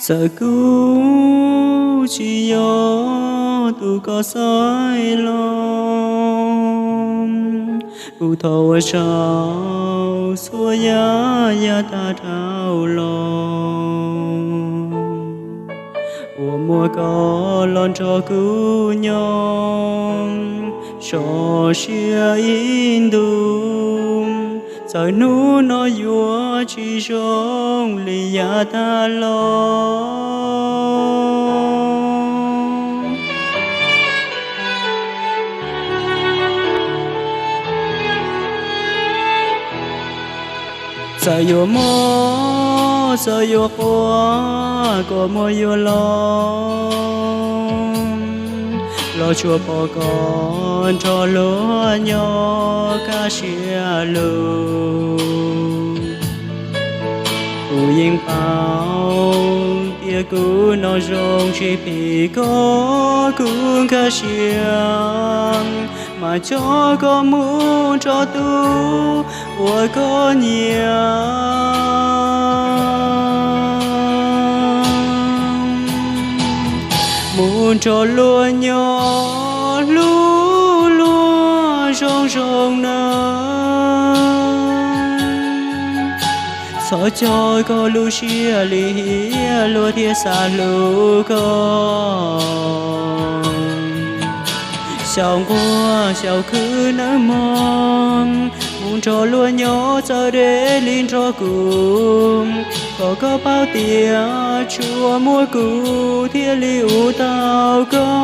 Txawm kuv tsis yog tus koj xaiv los, kuv thov ua tsaug txhua yam yav tag dhau los uas muaj koj los nrog kuv nyob so siab ib ntus. Txawm hnub no yuav tsis zoo li yav tag los, txawm yuav mob txawm yuav quaj, kua muag yuav los, los tsuas pom koj nrog luag nyob kaj siab lug. Kuv yeej paub tias kuv no zoo tsis phim koj, kuv nkag siab mas coj koj mus nrog tus uas koj nyiam, mus nrog luag nyob hlub luag zoo zoo nawb. Txhob coj koj lub siab lim hiam luag thiaj xav hlub koj. Xyaum nquag xyaum khwb nawb mog, mus nrog luag nyob txawv deb li nrog kuv, kom koj paub tias tsuas muaj kuv thiaj li ua tau koj.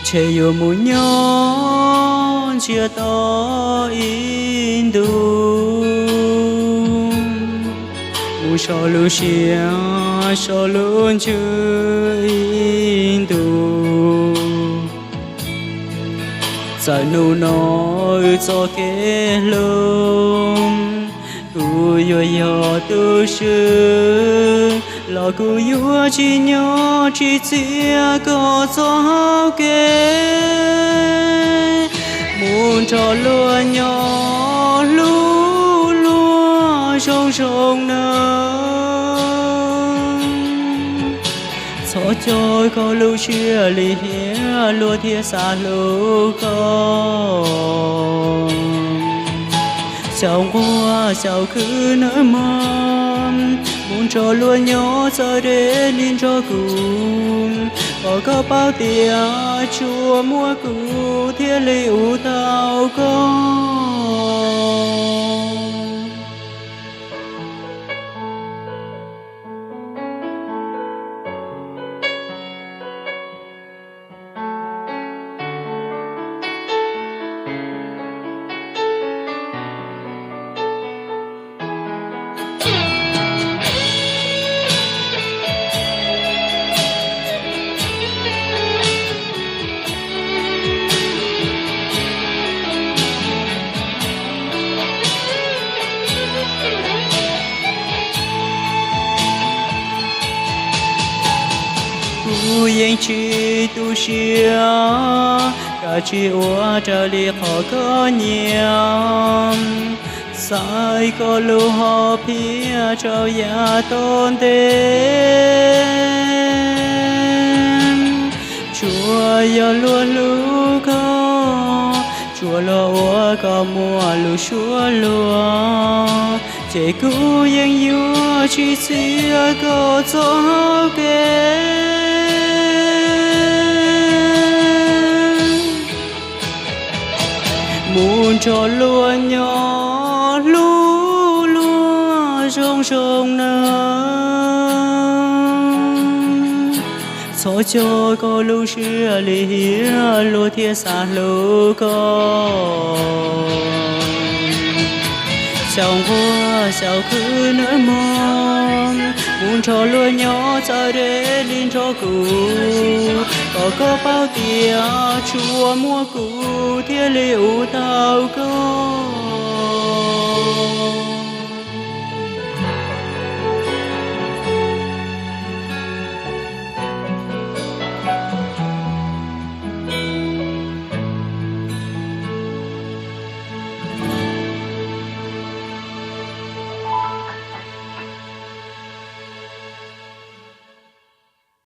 Ntshe yuav mus nyob ntsiag to ib ntus, mus so lub siab so lub ntsws ib ntus. Txawm hnub no wb txoj kev hlub kuv yuav yog tu swb los kuv yuav tsis nyob tsis txiav koj txoj hau kev. Mus nrog luag nyob hlub luag zoo zoo nawb. Txhob coj koj lub siab lim hiam luag thiaj xav hlub koj. Xyaum nquag xyaum khwb nawb mog, mus nrog luag nyob txawv deb li nrog kuv, kom koj paub tias tsuas muaj kuv thiaj li ua tau koj. Kuv yeej tsis tu siab, kav tsij ua raws li qhov koj nyiam. Xaiv koj lub hom phiaj rau yav tom ntej. Tsuas yog luag hlub koj, tsuas luag ua kom muaj lus suab luag, ces kuv yeej yuav tsis txiav koj txoj hau kev. Mus nrog luag nyob hlub luag zoo zoo nawb. Txhob coj koj lub siab lim hiam luag thiaj xav hlub koj. Xyaum nquag xyaum khwb nawb mog, mus nrog luag nyob txawv deb li nrog kuv, kom koj paub tias tsuas muaj kuv thiaj li ua tau koj.